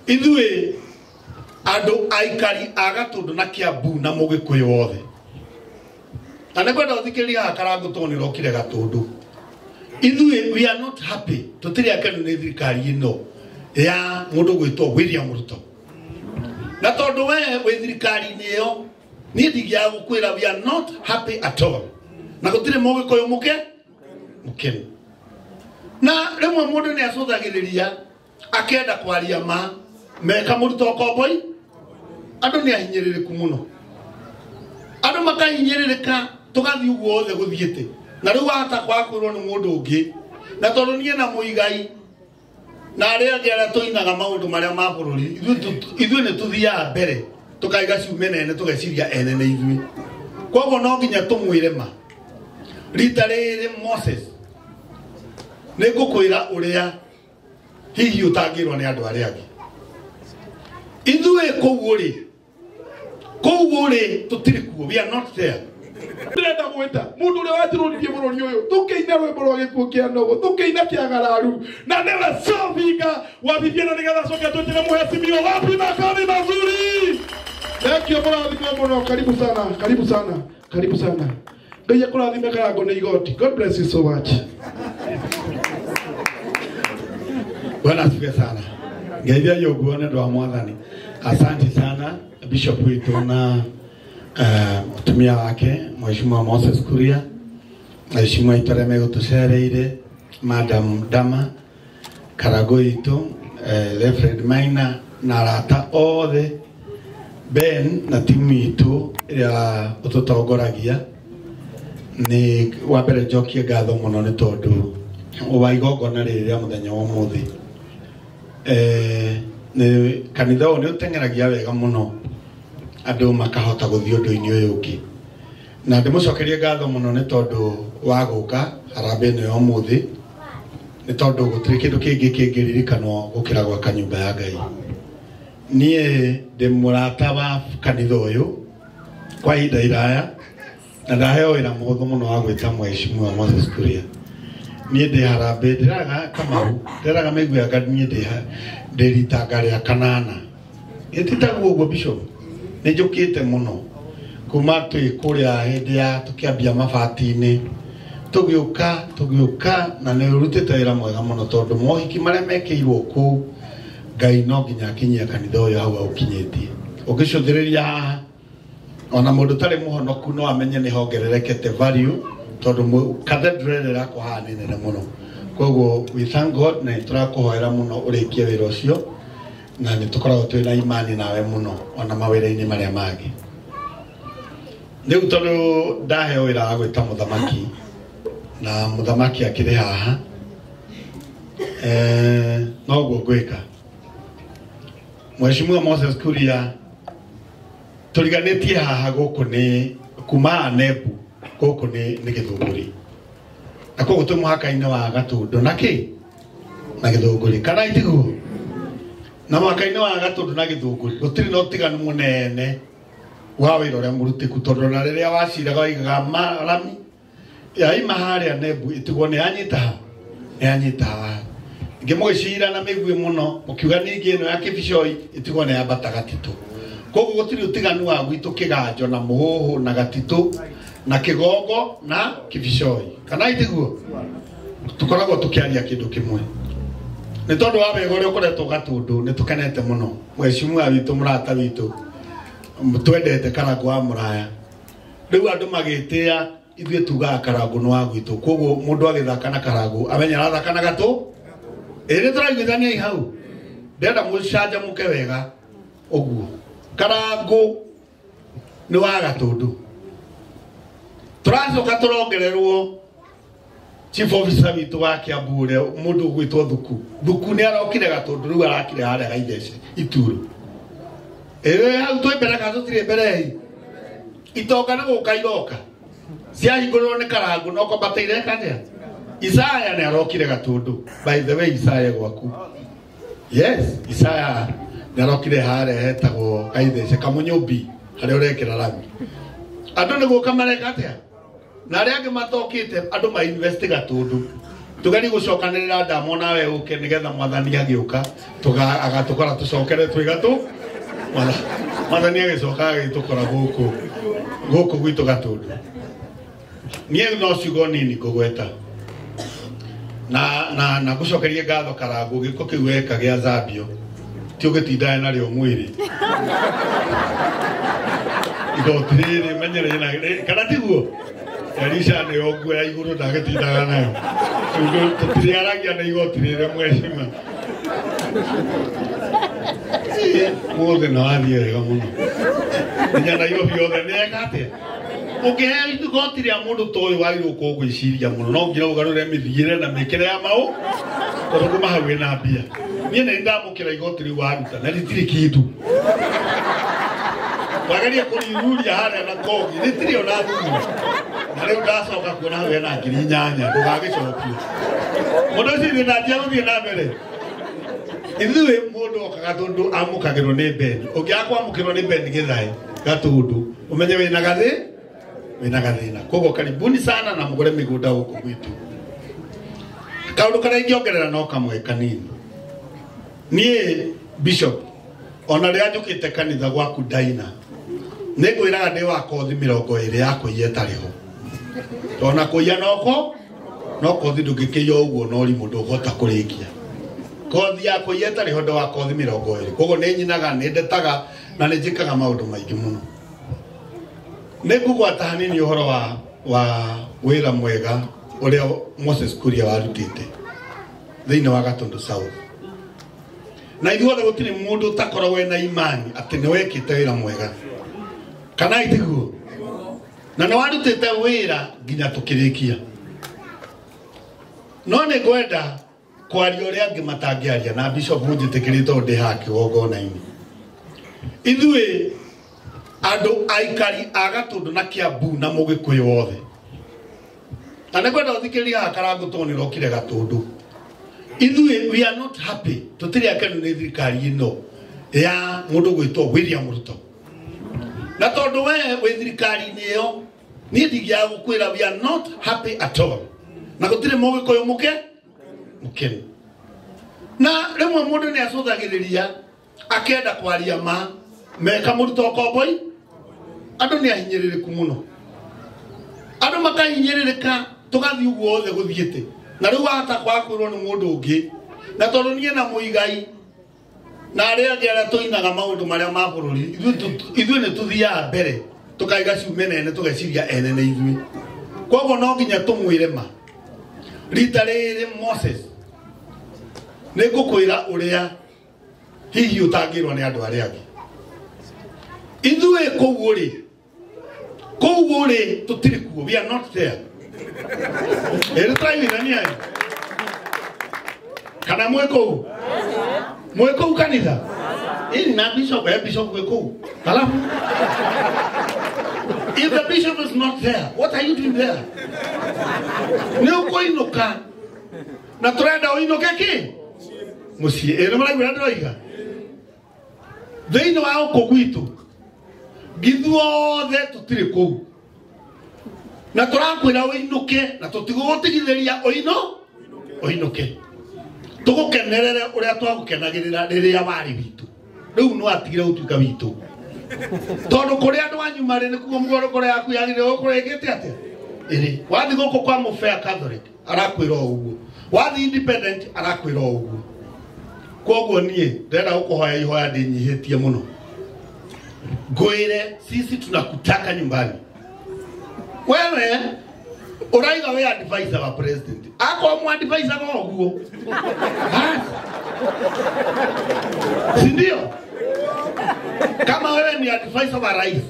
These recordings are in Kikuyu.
Ithuĩ andũ aikari a Gatũndũ na Kiambu na Mũgĩkũyũ wothe. Na nĩngwenda ũthikĩrĩrie haha Karangũ tondũ nĩ ũrokire Gatũndũ. Ithuĩ we are not happy, tũtirĩ akenu nĩ thirikari ĩno ya mũndũ gwĩtwo William Ruto. Na tondũ we wĩ thirikari-inĩ ĩyo, niĩ ndingĩaga gũkwĩra we are not happy at all. Na gũtirĩ Mũgĩkũyũ mũkenu. Na rĩmwe mũndũ nĩ acũthagĩrĩria akenda kwaria ma meka mũrutwo komboi, andũ nĩ ahinyĩrĩrĩku mũno, andũ makahinyĩrĩrĩka tũgathiĩ ũguo othe gũthiĩte. Na rĩu wahota kwaga kwĩrwo nĩ mũndũ ũngĩ, na tondũ niĩ na Mũigai na arĩa angĩ arĩa tũinaga maũndũ marĩa ma bũrũri, ithuĩ nĩ tũthiaga mbere tũkaiga ciume nene tũgeciria ene nĩ ithuĩ. Koguo no nginya tũmwĩre ma. Rita rĩrĩ Moses, nĩ ngũkwĩra ũrĩa hihi ũtangĩrwo nĩ andũ arĩa angĩ. Ithuĩ kũu ũrĩ, kũu ũrĩ tũtirĩ kuo, we are not there. Ndĩrenda gwĩta mũndũ ũrĩa wanjũrũririe bũrũri ũyũ, tũkĩina rwĩmbo rwa gĩkuũ kĩa Nũgũ, tũkĩina kĩagararu, na nĩwe Sofinga wa Bibiana, nĩgetha acoke twĩtĩre mũhecimiwa wapi makofi mazuri. Thengio, mũrathime mũno. Karibu sana, karibu sana, karibu sana. Ngai akũrathime. Karangũ nĩ igoti. God bless you so much. Bwana asifiwe sana. Ngeithia ũguo nĩ ũndũ wa Mwathani. Asante sana Bishop witũ na mũtumia wake Mheshimiwa Moses Kuria, Mheshimiwa aitũ arĩa megũtũcereire, Madam Dama Karangũ witũ, Reverend Maina na arata othe, Ben na timu itũ ĩrĩa ũtũtongoragia. Nĩ wa mbere njokie ngatho mũno nĩ tondũ wa igongona rĩrĩ rĩa mũthenya wa ũmũthĩ. Nĩ kanitha ũyũ nĩ ũteng'eragia wega mũno, andũ makahota gũthiĩ ũndũ-inĩ ũyũ ũngĩ. Na ndĩmũcokerie ngatho mũno nĩ tondũ wa gũka harambee ĩno ya ũmũthĩ, nĩ tondũ gũtirĩ kĩndũ kĩngĩ kĩngĩririkanwo gũkĩra gwaka nyũmba ya Ngai. Niĩ ndĩ mũrata wa kanitha ũyũ kwa ihinda iraya, na ndaheo wĩra mũhũthũ mũno wa gwĩta Mheshimiwa Moses Kuria. Niĩ ndĩ harambee, ndĩraga Kamau, ndĩraga mĩiguaga niĩ ndĩ ritanga rĩa kanana. Ĩtitaguo ũguo Bishop, nĩ njũkĩte mũno kuma twĩ kũrĩa hĩndĩ ya tũkĩambia mabati-inĩ, tũgĩũka tũgĩũka, na nĩ ũrutĩte wĩra mwega mũno tondũ mohiki marĩa mekĩirwo kũu, Ngai no nginya akinyie kanitha ũyũ hau aũkinyĩtie. Ũngĩcũthĩrĩria haha, ona mũndũ ũtarĩ mũhonoku no amenye nĩ hongererekete value, tondũ cathedral ĩrĩa ĩrakwo haha nĩ nene mũno. Koguo we thank God na nĩ tũrakũhoera mũno ũrĩkie wĩra ũcio, na nĩ tũkoragwo twĩna imani nawe mũno ona mawĩra-inĩ marĩa mangĩ. Rĩu tondũ ndaheo wĩra wa gwĩta mũthamaki, na mũthamaki akĩrĩ haha, noguo ngwĩka. Mheshimiwa Moses Kuria, tũriganĩtie haha gũkũ nĩ kuma Nebu, gũkũ nĩ Gĩthũngũri, na koguo twĩ mũhaka-inĩ wa Gatũndũ na kĩ na Gĩthũngũri, kana itiguo? Na mũhaka-inĩ wa Gatũndũ na Gĩthũngũri gũtirĩ na ũtiganu mũnene wa wĩra ũrĩa mũrutĩku, tondũ na rĩrĩa waciraga waigaga marami yaima harĩa Nebu ĩtigwo nĩ yanyita ha, nĩ yanyita haha. Ingĩ mũgĩcira na mĩguĩ mũno mũkiuga ningĩ ĩno ya Kĩbicoi ĩtigwo nĩ yambata Gatitũ. Koguo gũtirĩ ũtiganu wa gwitũ Kĩganjo na Mũhũhũ na Gatitũ na Kĩgongo na Kĩbicoi, kana itiguo? Tũkoragwo tũkĩaria kĩndũ kĩmwe. Nĩ tondũ wa wega ũrĩa ũkoretwo Gatũndũ nĩ tũkenete mũno. Mheshimiwa witũ, mũrata witũ twendete Karangũ wa Mũraya, rĩu andũ magĩtĩa ithuĩ tugaga Karangũ nĩ wa gwitũ. Koguo mũndũ agĩthaka na Karangũ amenya arathaka na Gatũ. Ĩrĩ tũraiguithania hau, ndĩrenda mũcanjamũke wega ũguo. Karangũ nĩ wa Gatũndũ. Tũracoka tũrongererwo chief officer witũ wa Kiambu ũrĩa mũndũ ũgwĩtwo Thuku. Thuku nĩ arokire Gatũndũ, rĩu arakire harĩa Gaithece Ituro. Ĩĩ hau twĩ mbere kana tũtirĩ mbere? Ĩ itonga nĩ gũka iroka ciahingũrĩrwo nĩ Karangũ no kwambatĩire atĩa. Isaya nĩ arokire Gatũndũ. By the way, Isaya gwaku, yes, Isaya nĩ arokire harĩa hetagwo Gaithece Kamunyũmbi, harĩa ũrekĩra rami. Andũ nĩ gũka mareka atĩa, na arĩa angĩ matokĩte andũ ma invest Gatũndũ. Tugerie gucokanirira ndamo nawe uke nigetha mwathani agiuka agatukora tucokere twi gatu mwathani agicoka agitukora guku guku gwitu Gatundu. Nie no ciugo nini ngugweta na na gucokerie ngatho Karangu giko kiu weka gia Zambio ti ugitindae nario mwiri igoti riri menyere na kana tiguo Elisha nä o nguo ya igå rå ndagätindaga nayo tå tiriaragia na igoti rä rä mwecima må thä na wathiä wega må no nginya Nairobi yothe nä eka atä å kä heo igoti rä a må ndå ta å yå wagä rwo gå gwä ciria må no no nginya å garå re mä thiä re na mä kä re ya maå tondå kuma hau ä na mbia niä nä ndamå kä ra igoti rä u waruta na rĩtirĩ kĩndũ wageria kũriruria harĩa na kogi rĩtirĩ ona thumu na rĩu ndacoka kuona hau hena 8,000 ndũgagĩcokie mũndũ ũcio ithuĩ ndanjia gũthiĩ na mbere ithuĩ mũndũ okaga tondũ amũkagĩrwo nĩ Ben ũngĩaga kwamũkĩrwo nĩ Ben Githae Gatundu ũmenye wĩna gathĩ wĩna gathĩna koguo karibuni sana na mũgũre mĩgũnda gũkũ gwitũ kaũndũ karĩa ingĩongerera no kamwe kanini niĩ Bishop ona rĩrĩa njũkĩte kanitha gwaku ndaina nĩ ngwĩraga ndĩ wa kothi 20 ya kũiya ĩtarĩ ho tondũ na kũiya noko no kothi ndũngĩkĩiya ũguo na ũrimũ ndũngĩhota kũrĩkia kothi ya kũiya ĩtarĩ ho ndĩ wa kothi 20 koguo nĩ nyinaga nĩ ndetaga na nĩ njĩkaga maũndũ maingĩ mũno nĩ ngũgwata hanini ũhoro wa wĩra mwega ũrĩa Moses Kuria warutĩte thĩinĩ wa Gatundu South na ithuothe gũtirĩ mũndũ ũtakoragwo ena imani atĩ nĩ wekĩte wĩra mwega kana itiguo na nĩ warutĩte wĩra nginya tũkĩrĩkia no nĩ ngwenda kwaria ũrĩa angĩ matangĩaria na Bishop mũnjĩtĩkĩrie tondũ ndĩ haha kĩgongona-inĩ ithuĩ andũ aikari a Gatundu na Kiambu na Mũgĩkũyũ wothe na nĩ ngwenda ũthikĩrĩrie haha Karangu tondũ nĩ ũrokire Gatundu ithuĩ we are not happy tũtirĩ akenu nĩ thirikari ĩno ya mũndũ gwĩtwo William Ruto na tondũ we wĩ thirikari-inĩ ĩyo niĩ ndingĩaga gũkwĩra we are not happy at all na gũtirĩ Mũgĩkũyũ mũkenu na rĩmwe mũndũ nĩ acũthagĩrĩria akenda kwaria ma meka mũruto komboi andũ nĩ ahinyĩrĩrĩku mũno andũ makahinyĩrĩrĩka tũgathiĩ ũguo othe gũthiĩte na rĩu wahota kwaga kwĩrwo nĩ mũndũ ũngĩ na tondũ niĩ na Mũigai na arĩa angĩ arĩa tũinaga maũndũ marĩa ma bũrũri ithuĩ nĩ tũthiaga mbere tũkaiga ciume nene tũgeciria ene nĩ ithuĩ koguo no nginya tũmwĩre ma rita rĩrĩ Moses nĩ ngũkwĩra ũrĩa hihi ũtangĩrwo nĩ andũ arĩa angĩ ithuĩ kũu rĩ tũtirĩ kuo we are not there ĩrĩ tũraiguithania kana mwĩ kũu mwĩ kũu kanitha ĩni na bishop bishop mwĩ kũu halafu if the bishop is not there what are you doing there nĩ ũkũinũka na tũrenda ũinũke kĩ mũciĩ ĩrĩ mũraigua ndĩroiga thĩinĩ wa gũkũ gwitũ ngithuothe tũtirĩ kũu na tũrakwĩra ũinũke na tũtigũgũtigithĩria ũinũke tũgũkenerere ũrĩa twagũkenagĩrĩra rĩrĩa warĩ witũ rĩu no atigire gũtuĩka witũ tondũ kũrĩa andũ anyu marĩ nĩkuo mũgũrũkũrĩa yaku yagĩrĩire gũkorwo ĩkĩte atĩa ĩrĩ wathiĩ gũkũ kwa Mũbea Catholic arakwĩra o ũguo wathiĩ Independent arakwĩra o ũguo koguo niĩ ndĩrenda gũkũhoya ihoya ndĩnyihĩtie mũno ngwĩre sisi tunakutaka nyumbani wewe uraiga we advisor wa president ako mu advisor wa ũguo si ndio kama wewe ni advisor wa rais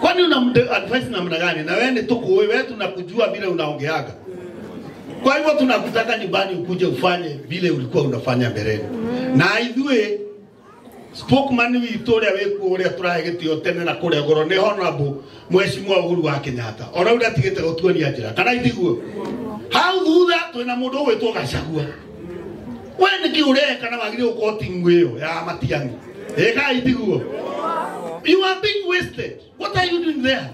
kwani una advice namna gani na wewe ni tuko wewe tunakujua vile unaongeaga kwa hivyo tunakutaka nyumbani ukuje ufanye vile ulikuwa unafanya mbeleni na ithuĩ spokesman witũ ũrĩa wĩkuo ũrĩa tũrahe gĩtĩo tene na kũrĩa goro nĩ Honorable Mheshimiwa Uhuru wa Kenyatta ona rĩu ndatigĩte gũtuonia njĩra kana itiguo hau thutha twĩna mũndũ ũgwĩtwo Gachagua we nĩkĩ ũreka na wagĩrĩirwo gũkorwo timu ĩyo ya Matiang'i ĩka itiguo you are being wasted what are you doing there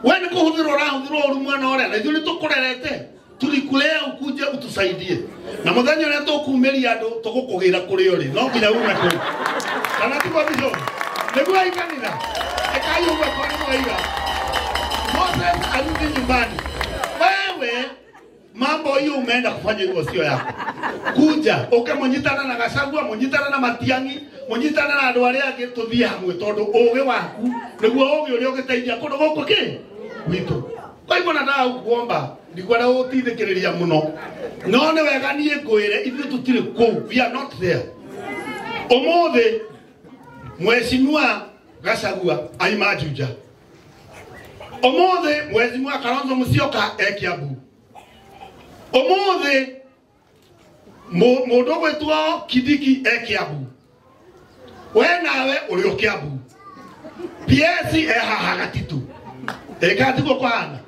we nĩ kũhũthĩrwo ũrahũthĩrwo ũru mwena ũrĩa na ithuĩ nĩ tũkũrerete Tulikulea ukuje utusaidie. Na muthenya uria tukumiria andu tugukugira kuri uri. No nginya ume kuu. Kana tiguo bishop? Niguo ikanitha. Ekai uguo kwa mwaiga. Moses arudi nyumbani. Wewe mambo hiyo umeenda kufanya hiyo sio yako. Kuja uke munyitana na Gachagua, munyitana na Matiang'i, munyitana na andu aria angi tuthie hamwe tondu ugi waku niguo ugi uria ugiteithia kundu guku ki gwitu. Kwa hivyo nataka kuomba ndikwenda gutindikiriria muno. No ni wega nie ngwire ithuĩ tutire kuu, we are not there. Umuthi Mheshimiwa Gachagua aima Juja. Umuthi Mheshimiwa Kalonzo Musyoka e Kiambu. Umuthi mundu gwitwo Kindiki e Kiambu. We nawe uri o Kiambu. PS e haha Gatitu. Eka tiguo kwahana.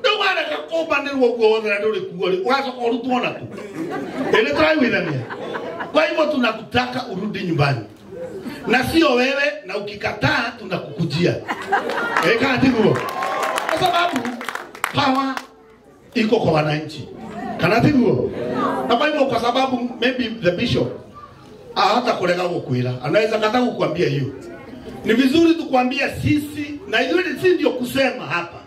Riu warega kumbanirwo guo wothe na nduri kuo ri ugacoka urutwo naku. Ĩrĩ tũraiguithania. Kwa hivyo tunakutaka urudi nyumbani. Na sio wewe, na ukikataa tunakukujia. Eka tiguo. Kwa sababu power iko kwa wananchi. Kana tiguo? Na kwa hivyo kwa sababu maybe the bishop hata kurega gukwira, anaweza kata kukuambia hiyo. Ni vizuri tukwambia sisi na hiyo si ndio kusema hapa.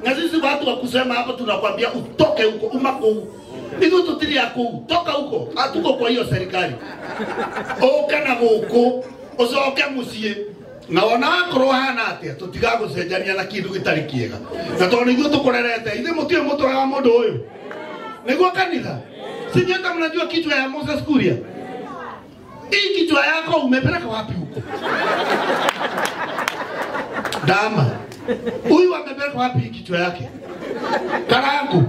Na sisi watu wa kusema hapa tunakwambia utoke huko, umako. Ithuĩ tũtirĩ a kũu, toka huko, hatuko kwa hiyo serikali. Ũka na gũkũ, ũcoke mũciĩ. Na ona akorwo hana atĩa, tũtigagũcenjania na kĩndũ gĩtarĩ kĩega. Na tondũ ithuĩ tũkũrerete, ithuĩ mũtiũĩ mũtwe wa mũndũ ũyũ. Nĩguo kanitha? Si nyote mnajua kichwa ya Moses Kuria? Hii kichwa yako umepeleka wapi huko? Dama. Huyu amepeleka wapi kichwa yake? Karangu.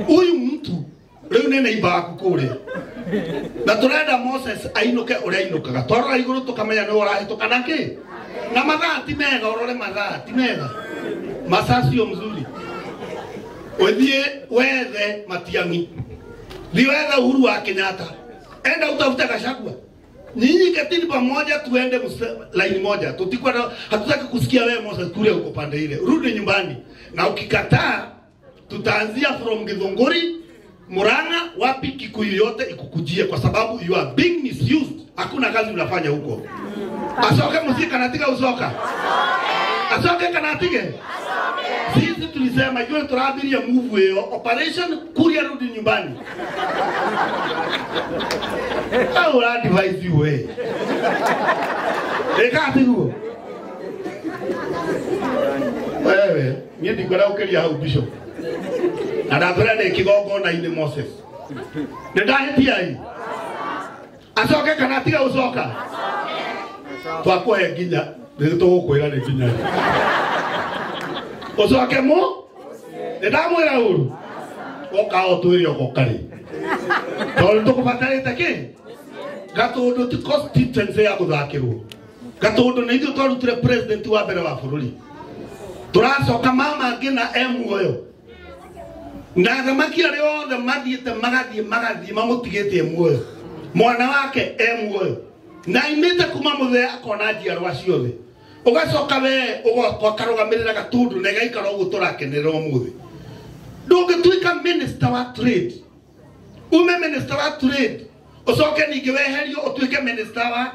Huyu mtu riu nĩ neighbor waku kũrĩa. Na tũrenda Moses ainũke ũrĩa ainũkaga. Twarora igũrũ tũkamenya nĩ ũrahĩtũka na kĩ? Na mathaa ti mega, ũrore mathaa ti mega. Masaa sio mzuri. Ũthiĩ wethe Matiang'i. Thiĩ wethe Uhuru wa Kenyatta. Enda utafute Gachagua. Nyinyi ketini pamoja tuende line moja. Tutikwenda, hatutaki kusikia wewe Moses Kuria uko pande ile. Rudi nyumbani. Na ukikataa tutaanzia from Githunguri, Murang'a, wapi Kikuyu yote ikukujie kwa sababu you are being misused. Hakuna kazi unafanya huko. Asoke musika kana tiga usoka. Asoke kana tige. Sisi tulisema yule turabiria move hiyo operation Kuria rudi nyumbani. Au la advise you we. Eka tiguo. Wewe, niĩ ndikwenda gũkĩria hau bishop. Na ndakwĩra ndĩ kĩgongona-inĩ Moses. Nĩ ndahĩtia ĩ? Acoke kana atiga gũcoka? Twakũhe nginya, nĩ tũgũkwĩra nĩ nginya. Ũcoke mũ? Nĩ ndamwĩra ũru? Woka o twĩre ũgoka rĩ. Tondũ tũkũbatarĩte kĩ? Gatũndũ ti constituency ya gũthakĩrwo. Gatũndũ nĩ ithuĩ twarutire president wa mbere wa bũrũri. Tũracoka mama ngina e muoyo. Na athamaki arĩa othe mathiĩte magathiĩ mamũtigĩtie muoyo. Mwana wake e muoyo. Na aimĩte kuma mũthee akona njiarwa ciothe. Ũgacoka we ũgoka ũkarũgamĩrĩra Gatundu na ĩgaikara ũguo tũrakenerera ũmũthĩ. Ndũngĩtuĩka minister wa trade. Ume minister wa trade. Ũcoke ningĩ weherio ũtuĩke minister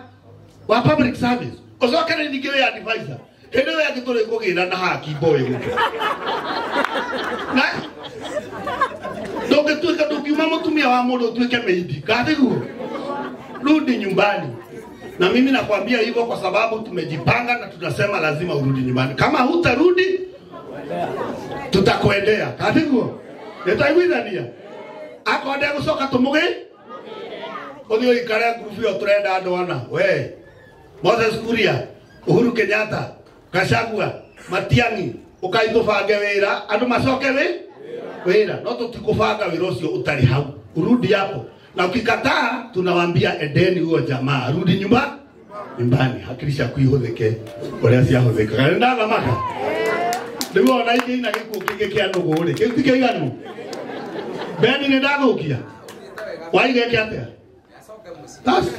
wa public service. Ũcoke ningĩ wĩ advisor. Hĩndĩ ĩyo ĩngĩ tũrĩkũgĩra na haki boy gũkũ. Na ndũngĩtuĩka ndũngiuma mũtumia wa mũndũ ũtuĩke meidi. Katiguo? Rudi nyumbani. Na mimi nakwambia hivyo kwa sababu tumejipanga na tunasema lazima urudi nyumbani. Kama hutarudi tutakuendea. Katiguo? Nĩtwaiguithania? Akorwo ndegũcoka tũmũgĩ? Ũthiĩ ũikare ngurubu ĩyo tũrenda andũ ana. We, Moses Kuria, Uhuru Kenyatta, Gachagua, Matiang'i, ũkai tũbange wĩra, andũ macoke wĩra. No tũtikũbanga wĩra ũcio ũtarĩ hau. Urudi hapo. Na ukikataa tunawaambia endeni huo jamaa, rudi nyumbani. Hakiri ciaku ihũthĩke ũrĩa ciahũthĩkaga. Nĩ ndathamaka. Rĩu ona ingĩ ina gĩkuũ kĩngĩ kĩa nũgũ rĩ, kĩu ti kĩiganu. Beni nĩ ndathũkia. Waiga eke atĩa?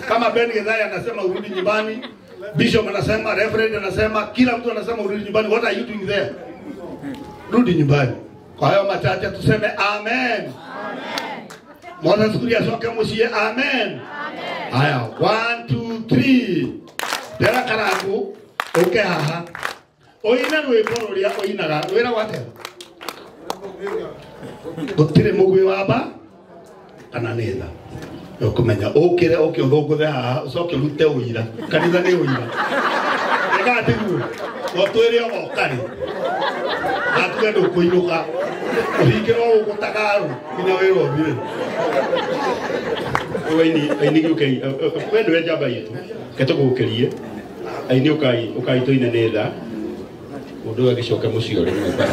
Kama Ben Githai anasema urudi nyumbani, Bishop anasema, Reverend anasema, kila mtu anasema urudi nyumbani. What are you doing there? Rudi nyumbani. Kwa hayo machache tuseme amen. Amen. Moses Kuria acoke muciĩ. Amen. Haya, 1 2 3. Tera Karangu uke haha ũine rwĩmbo rũrĩa ũinaga rwĩragwo atĩa? Gũtirĩ mũgwĩ wa mba kana nĩ tha. Ũkũmenya ũkĩre ũke ũthũngũthe haha ũcoke ũrute ũira. Kanitha nĩ ũira. Ĩka tiguo. No twĩre ogoka rĩ. Na tuge ndũkũinũka. Ũhingĩrwo gũkũ ta karũ nginya wĩra ũthire. Aini aini gĩũke we nĩwe njamba itũ ke tũgũkĩrie aini ũkai ũkai tũine nĩ tha mũndũ ũyũ agĩcoke mũciĩ ũrĩ nyũmba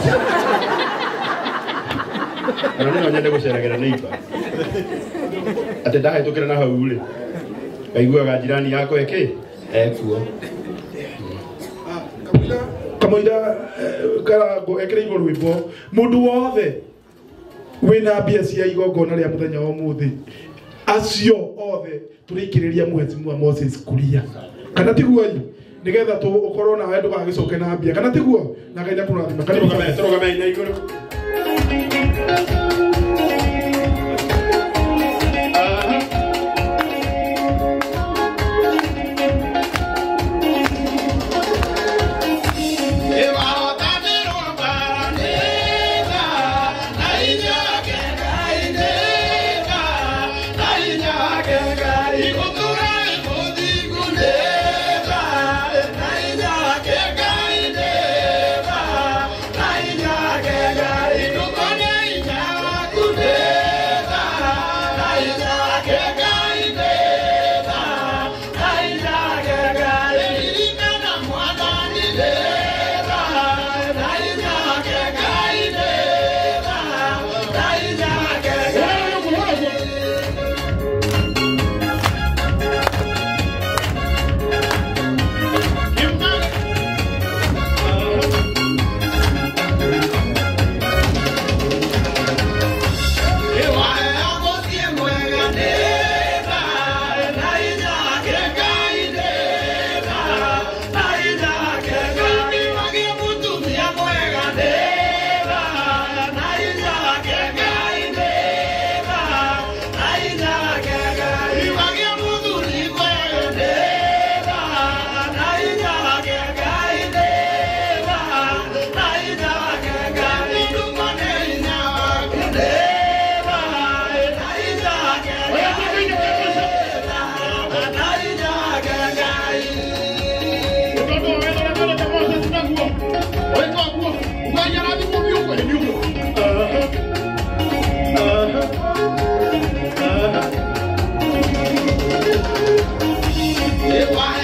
ona no nyende gũceragĩra neighbor atĩ ndahĩtũkĩra na hau rĩ ngaiguaga jirani yakwa ĩkĩ ekuo. Kamũira Karango ekĩrĩirwo rwĩmbo mũndũ wothe wĩna mbia cia igongona rĩa mũthenya wa ũmũthĩ acio othe tũrĩikĩrĩria Mheshimiwa Moses Kuria kana tiguo nigetha tu ukorwo nawe ndũgagĩcoke na mbia kana tiguo na Ngai nĩakũrathima. Karibu tũrũgame na igũrũ. Yeah.